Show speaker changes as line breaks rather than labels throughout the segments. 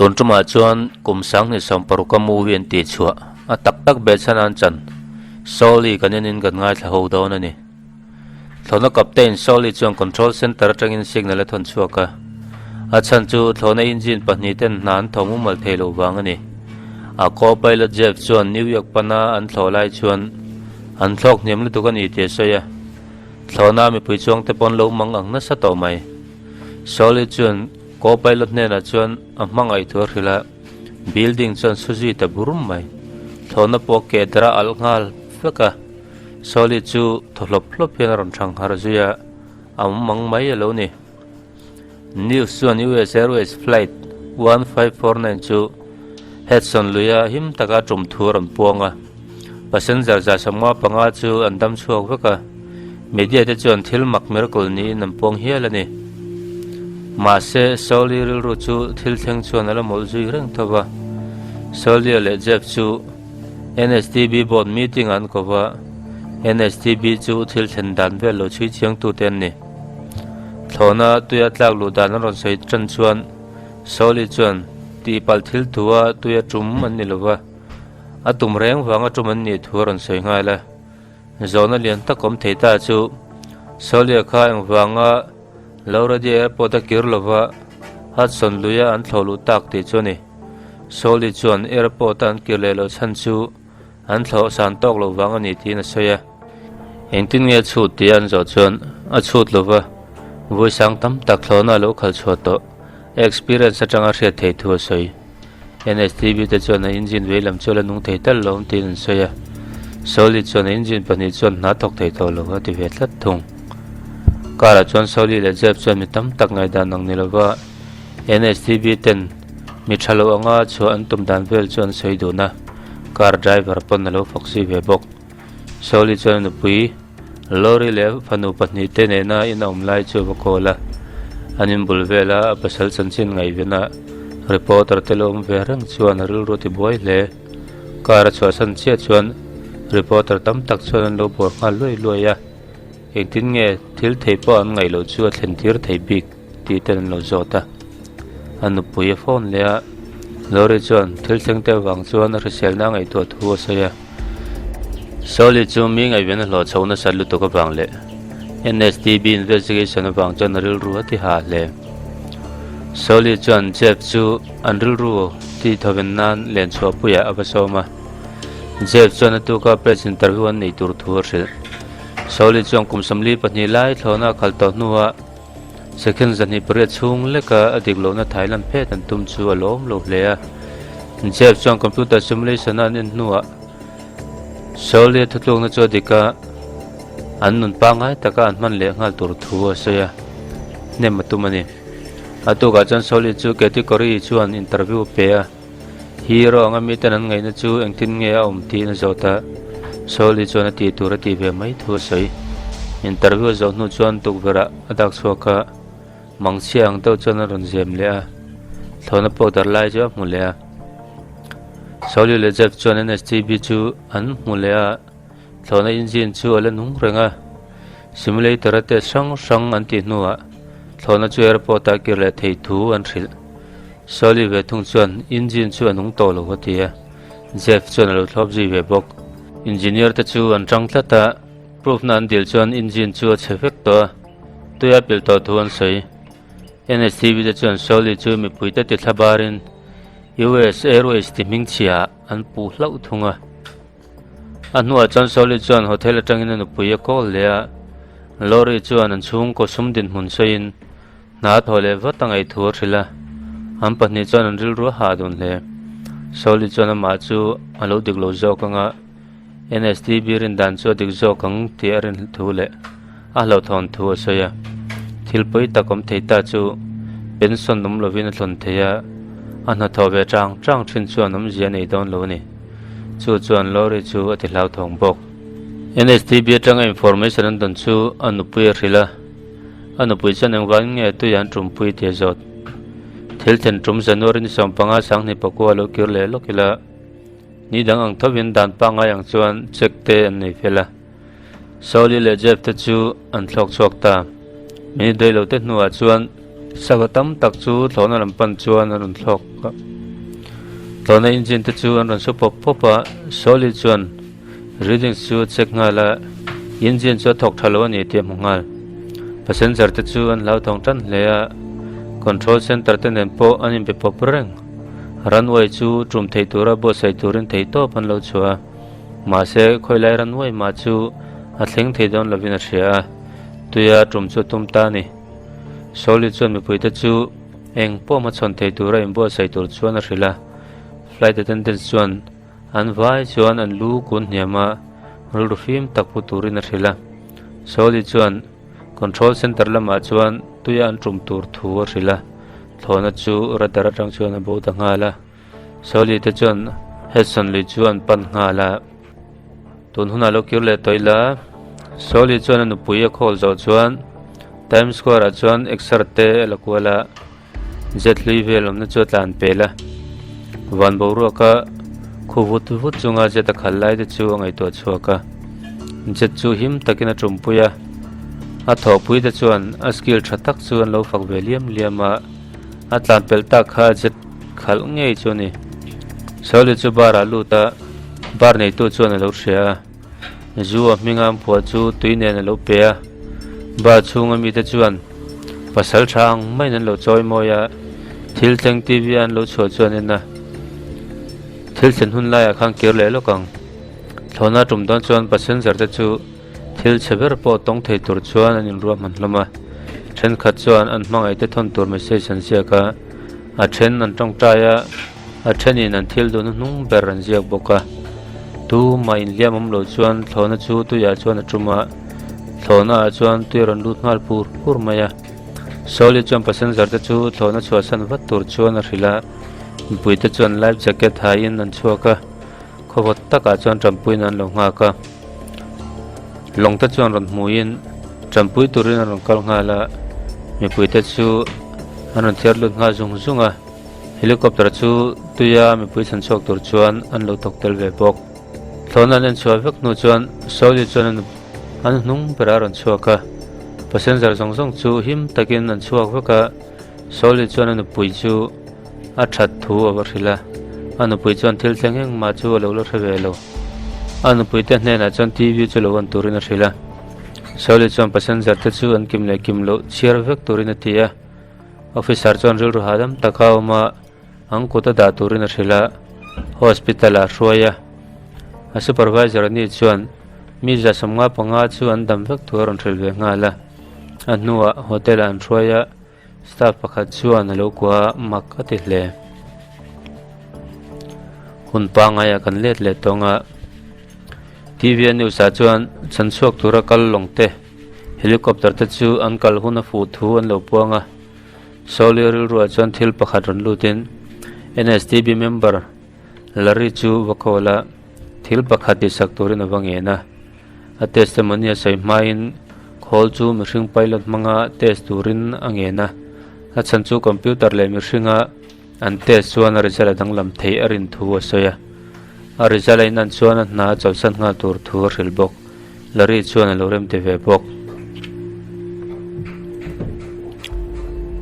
Tun tumah chuan kum 2016 a movie an tih chhuah a tak tak beh chhan an chan Sawli kan enin kan ngaithla ho dawn a ni. Thlawhna captain Sawli chuan control center atangin signal a thawn chhuak a. A chhan chu thlawhna engine pahnih ten hna an thaw mumal thei loh vang a ni. A co-pilot Jeff chuan New York pana an thlawh lai chuan an thlawk hniam lutuk a ni tih a sawi a. Thlawhna mipui chuangte pawn lo mang ang nasa tawh mai. Sawli chuan co-pilot hnenah chuan a hmangaih thu a hrilh a, building chuan su zui ta bur mai. Thlawhna pawh keh darh a alh nghal vek a, Sawli chu thaw hlawp hlawp hian a rawn thang harh zui a, a awm mang mai a lo ni. News chuan US Airways flight 1549 chu Hudson luia him taka tum thu a rawn puang a, passenger 155 chu an dam chhuak vek a, media te chuan thil mak miracle niin an puang hial a ni. Mahse, Sawli rilru chu thil thleng chuan a la mawlh zui reng tho va, Sawlia leh Jeff chu NSTB board meeting an ko va, NSTB chu thil thlen dan vel lo chhui chiang tute an ni. Thlawhna tuia tlak luh dan an rawn sawi tan chuan Sawli chuan tihpalh thil thua tuia tum an ni lo va, a tum reng vanga tum an nih thu a rawn sawi nghal a. Zawhna lian tak awm thei ta chu Sawlia kha engvanga Lauradia Airport a kir lo va, Hudson luia an thlawh luh tak tih chu a ni. Sawli chuan airport a an kir leh loh chhan chu an thlawh san tawk loh vang a ni tiin a sawi a. Engtin nge a chhut tih an zawh chuan a chhut lo va, vawi sang tam tak thlawhna a lo khalh chhuah tawh, a experience atanga hriat theih thu a sawi. NSTB te chuan a engine vei lam chu a la nung thei tal lo tiin an sawi a. Sawli chuan a engine pahnih chuan hna thawk thei tawh lo a ti ve tlat thung. Car ah chuan Sawli leh Jeff chuan mi tam tak ngaihdan ang ni lova NSTB ten mi tha lo anga chhuah an tum dan vel chu an sawi dun a, car driver pawn a lo fak zui ve bawk. Sawli chuan a nupui Lori leh fanu pahnih te nena in a awm lai chu a va call a, an inbul vela a pasal chanchin ngaihven a reporter te lo awm ve reng chuan a rilru a ti buai hle. Car a chhuahsan chiah chuan reporter tam tak chuan an lo bawr nghal luai luai a, engtin nge thil thei pawh an ngaih loh chu a thlen tir thei bik tih ten an lo zawt a. A nupui a phone leh a, Lori chuan thil thleng te avang chuan a hriselna a ngaihtuah thu a sawi a. Sawli chu mi ngaihven a hlawh chho nasat lutuk avang leh NSTB investigation avang chuan a rilru a ti ha hle. Sawli chuan Jeff chu an rilru tih thawven nan len chhuahpuiah a va sawm a. Jeff chuan a tuka press interview an neih tur thu a hrilh. Sawli chuan kum 42 lai thlawhna a khalh tawh hnuah Second 28 chhung leka a dik lohna Thailand phet an tum chu a lawm lo hle a. Jeff chuan computer simulation a an en hnuah Sawli thutlukna chu a dik a, an nun pangngai taka an hman leh nghal tur thu a sawi a, hnem a tum a ni. A tukah chuan Sawli chu category chuan interview a pe a, hero anga miten an ngaihna chu engtin nge a awm tiin a zawt a, Sawli chuan a tih tur a tih ve mai thu a sawi. Interview a zawh hnu chuan tukverh ah a dak chhuak a, mangchhia ang deuh chuan a rawn zem leh a, thlawhna pawh dar lai chu a hmu leh a. Sawli leh Jeff chuan NSTB chu an hmu leh a, thlawhna engine chu a la nung reng a. Simulator a test hrang hrang an tih hnuah thlawhna chu airport ah kir leh thei thu an hrilh. Sawli ve thung chuan engine chu a nung tawh lo a ti a, Jeff chuan a lo thlawp zui ve bawk. Engineer te chu an tang tlat a, proof na an dil chuan engine chu a chhe vek tawh a, tui a pilh tawh thu an sawi. NSTV te chuan Sawli chu mipuite ti thla barin US Airways ti hming chhiah an puh hlauh thung a. A hnuah chuan Sawli chuan hotel atangin a nupui a call leh a, Lori chuan an chhungkaw sum dinhmun sawiin hna a thawh leh vat a ngaih thu a hrilh a, an pahnih chuan an rilru a hah dun hle. Sawli chuan amah chu a lo dik lo zawk anga NSTB rin dan chu a dik zawk ang tih a rin thu leh a hlauhthawn thu a sawi a. Thil pawi tak awm thei ta chu pension awm lovin a thlawn thei a, a hnathawh ve chang chang thin chuan awmzia a nei dawn lo a ni. Chu chuan Lori chu a ti hlauthawng bawk. NSTB atanga information an dawn chu a nupui a hrilh a, a nupui chuan engvangin nge tui an tumpui tih a zawt. Thil then tum January ni 15 2009 a lo kir leh lawk ila, Ni dang ang thovin dan pangngai ang chuan check te an nei fel a. Sawli leh Jeff te chu an thlawk chhuak ta. Minute rei lo te hnuah chuan sava tam tak chu thlawhna lam pan chuan an rawn thlawk a. Thlawhna engine te chu an rawn su pawp pawp a, Sawli chuan readings chu a check nghal a, engine chu a thawk tha lo a ni tih a hmu nghal. Passenger te chu an hlauthawng tan hle a, control centre te nen pawh an inbe pawp reng. Runway chu tum thei tura buatsaih turin theihtawp an lo chhuah a, mahse khawilai runway mah chu a thleng thei dawn lovin a hria a, tuia tum chu a tum ta a ni. Sawli chuan mipuite chu eng pawh hmachhawn thei tura inbuatsaih tur chuan a hrilh a, flight attendants chuan an vai chuan an lu kun hniam a, rilru fim tak pu turin a hrilh a. Sawli chuan control centre lamah chuan tuia an tum tur thu a hrilh a, thlawhna chu radar atang chuan a bo ta nghal a. Sawli te chuan Hudson lui chu an pan nghal a. Tun hunah lo kir leh tawh ila, Sawli chuan a nupui a khawl zawh chuan Times Square ah chuan exer te a la kual a, jet hlui vel awmna chu a tlan pel a. Van boruaka khu vut vut chunga jet a khal lai te chu a ngaihtuah chhuak a. Jet chu him takin a tumpui a, a thawhpui te chuan a skill tha tak chu an lo fak ve liam liam a, a tlan pelh tak kha jet khalh ngei chu a ni. Sauli chu bar ah lut a, bar neitu chuan a lo hria a. Zu a hminga an phuah chu tui nen a lo pe a. Bar chhunga mite chuan pasal tha ang maiin an lo chawi mawi a, thil thleng TV a an lo chhuah chu an en a. Thil thlen hun laiah khan kir leh lawk ang. Thlawhna tum dawn chuan passenger te chu Thil chhe ber pawh tawng thei tur chuan an inruahman hlawm a, thenkhat chuan an hmangaihte thawn tur message an ziak a, a then an tawngtai a, a thenin an thil duhna hnung ber an ziak bawk a. Tumah inhliam awm lo chuan thlawhna chu tuiah chuan a tum a, thlawhna ah chuan tui a rawn lut nghal pur pur mai a. Sauli chuan passenger te chu thlawhna chhuahsan vat tur chuan a hrilh a, mipuite chuan life jacket haiin an chhuak a. Khawvawt takah chuan tanpuiin an lo nghak a, lawngte chuan rawn hmuiin tanpui turin an rawn kal nghal a, mipuite chu an rawn thiar lut nghal zung zung a, helicopter chu tuia mipui chhan chhuak tur chuan an lo thawk tel ve bawk. Thlawhna an en chhuah vek hnu chuan Sauli chuan an hnung berah a rawn chhuak a, passenger zawng zawng chu him takin an chhuak vek a, Sauli chuan a nupui chu a that thu a va hrilh a, a nupui chuan thil thleng engmah chu a lo la hre ve lo. A nupui te hnenah chuan TV chu lo on turin a hrilh a. Sauli chuan passenger te chu an kim leh kim loh chhiar vek turin a ti a. Officer chuan rilru hahdam taka awm a, an kut a dah turin a hrilh a, hospital ah a hruai a. A supervisor ani chuan mi 75 chu an dam vek thu a rawn hrilh ve nghal a. A hnuah hotel ah an hruai a. Staff pakhat chuan a lo kuah a, mak a ti hle. Hun pangaiah kan let leh tawng a, TV a news ah chuan chhan chhuak tura kal lawng te, helicopter te chu an kal hun a fuh thu an lo puang a. Sawli rilruah chuan thil pakhat rawn lutin NSTB member Larry chu va call a, thil pakhat tihsak turin a va ngen a. A testimony a sawi hmain khawl chu mihring pilot hmanga test turin a ngen a, a chhan chu computer leh mihringa an test chuan a result a danglam theih a rin thu a sawi a. A result a inan chuan a hna a chawlhsan nghal tur thu a hrilh bawk. Larry chuan a lo remti ve bawk.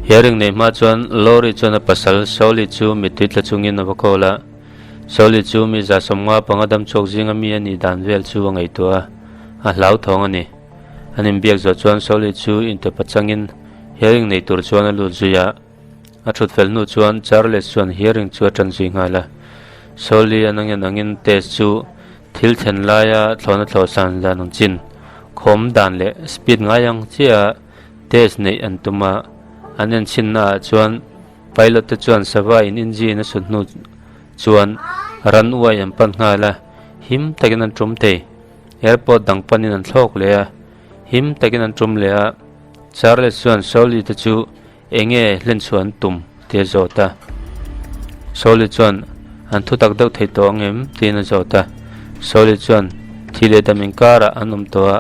Hearing nei hma chuan Lori chuan a pasal Sauli chu mittui tla chungin a va call a. Sauli chu mi 75 dam chhuak zinga mi a nih dan vel chu a ngaihtuah a, a hlauthawng a ni. An inbiak zawh chuan Sauli chu intawp atangin hearing nei tur chuan a lut zui a. A thut fel hnu chuan Charles chuan hearing chu a tan zui nghal a. Sauli an angen angin test chu thil thlen laia thlawhna thlawhsan dan ang chin, khawm dan leh speed ngai ang chiaha test neih an tum a. An enchhinnaah chuan Pilot te chuan sava in engine a sut hnu chuan run uai an pan nghal a, him takin an tum thei. Airport dang panin an thlawk leh a, him takin an tum leh a. Charles chuan Sawli te chu enge hlenchhuah an tum tih a zawt a. Sawli chuan an thutak deuh thei tawh ang em tiin a zawt a. Sawli chuan thi leh dam inkarah an awm tawh a,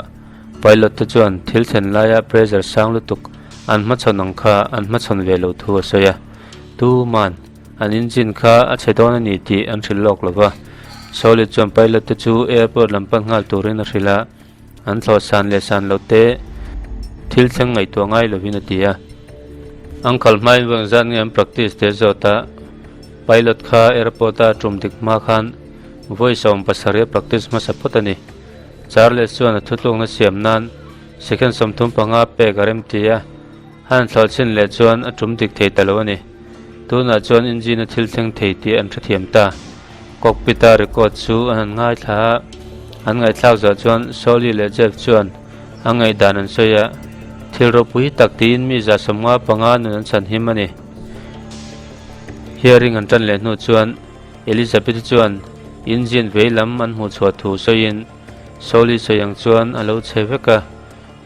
Pilot te chuan thil thlen laia pressure sang lutuk an hmachhawn ang kha an hmachhawn ve lo thu a sawi a. Tuman an engine kha a chhe dawn a ni tih an hrilh lawk lo va. Sauli chuan pilot te chu airport lam pan nghal turin a hrilh a, an thlawh san leh san lo te thil thleng ngaihtuah ngai lovin a ti a. An kal hmain vawi engzat nge an practice te zawt a. Pilot kha airport a tum dik hma khan vawi 70 a practice hmasa phawt a ni. Charles chuan a thutlukna siam nan second 35 pek a rem ti a, a han thlawh chhin leh chuan a tum dik thei ta lo a ni. Tunah chuan engine a thil thleng thei tih an hrethiam ta. Cockpit a record chu an han ngaithla a, an ngaihthlak zawh chuan Sally leh Jeff chuan a ngaihdan an sawi a, thil ropui tak tiin mi 55 nun an chhan him a ni. Hearing an tan leh hnu chuan Elizabeth-i chuan engine vei lam an hmuh chhuah thu sawiin Sally sawi ang chuan a lo chhe vek a,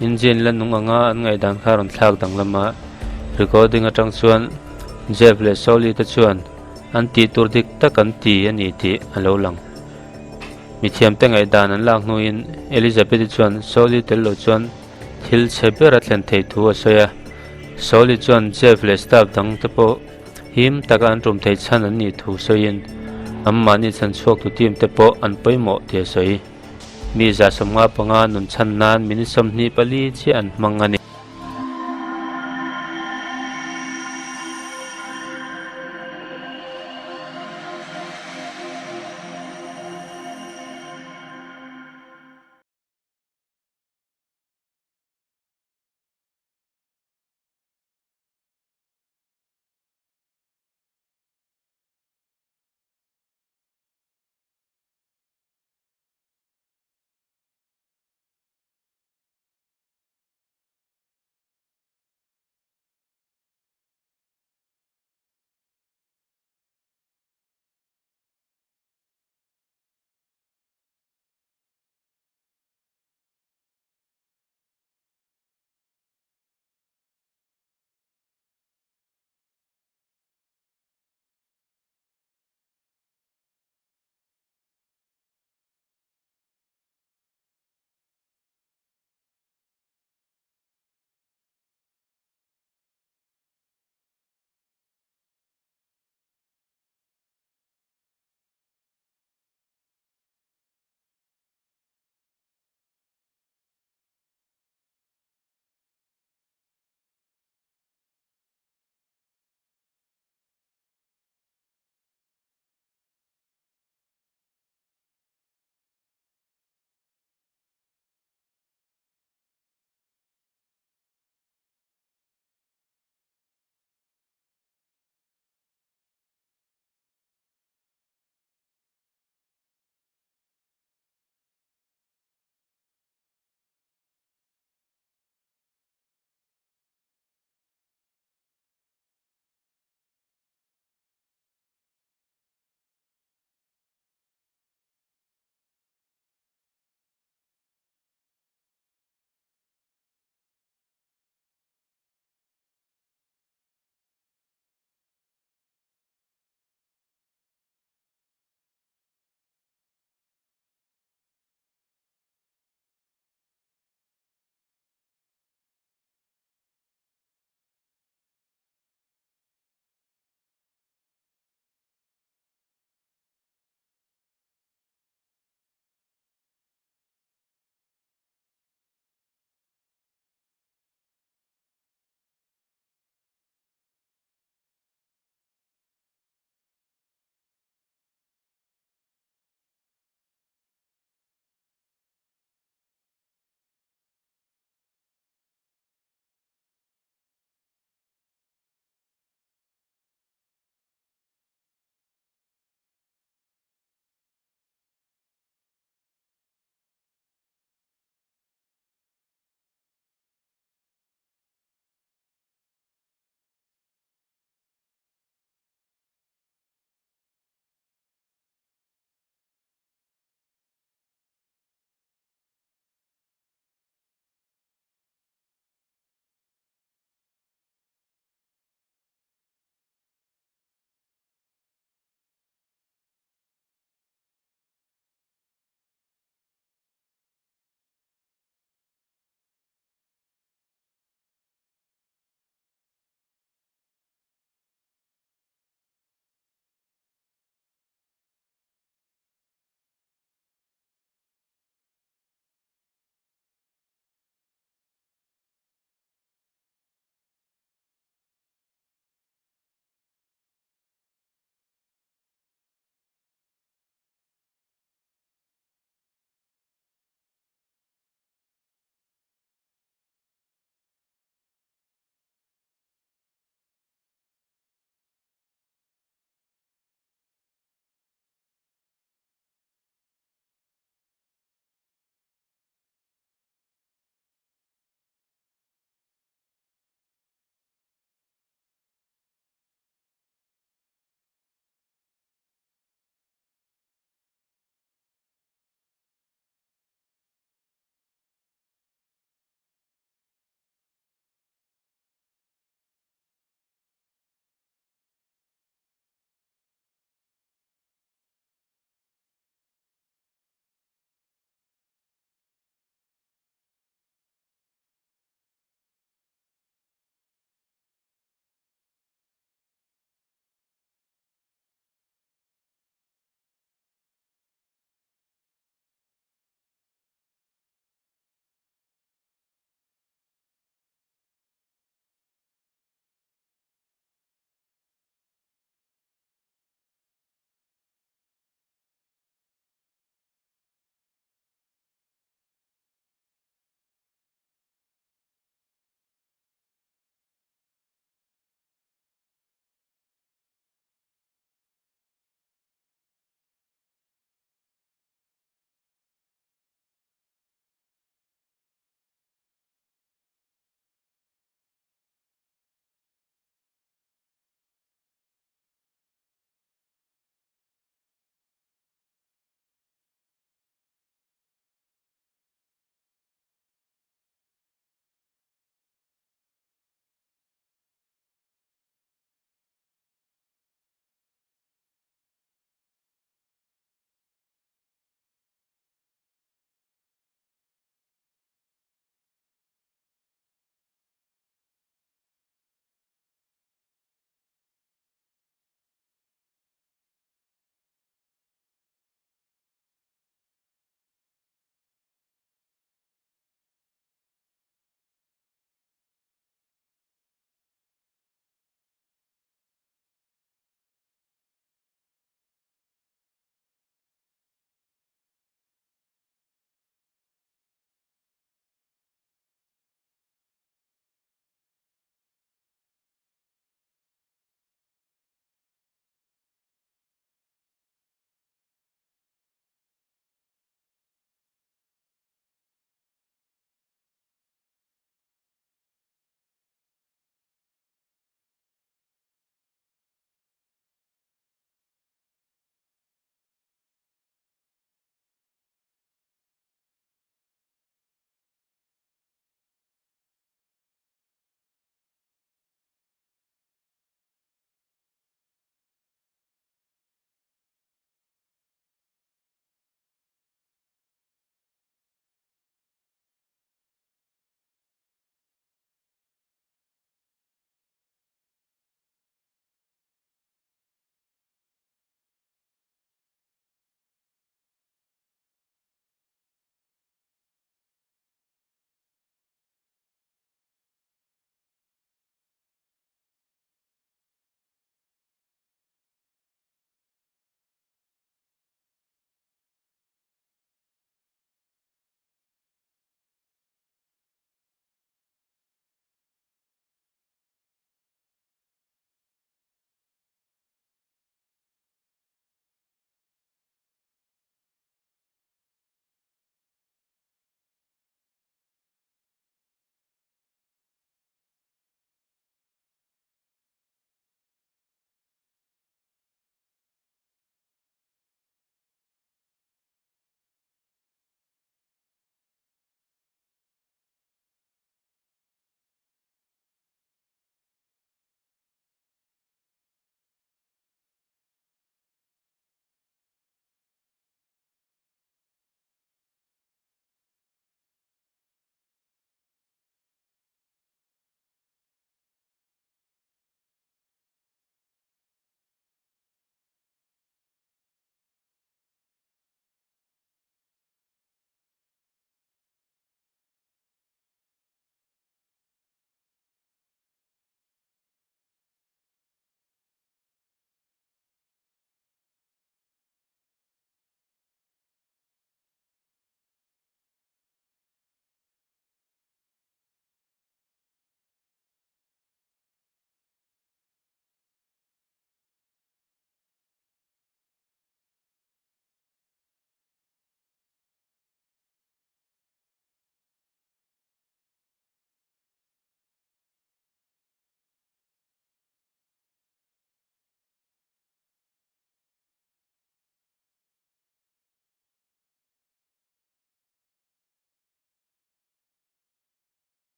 engine la nung anga an ngaihdan kha a rawn thlak danglam a. Recording atang chuan Jeff leh Sally te chuan an tih tur dik tak an ti a ni tih a lo lang. Mithiamte ngaihdan an lak hnuin Elizabeth-i chuan Sally tel lo chuan thil chhe ber a thlen theih thu a sawi a. Sally chuan Jeff leh staff dang te pawh him taka an tum theih chhan an nih thu sawiin anmahni chhan chhuaktu team te pawh an pawimawh tih a sawi. Mi 95 nun chhan nan minute 24 chiah an hmang a ni.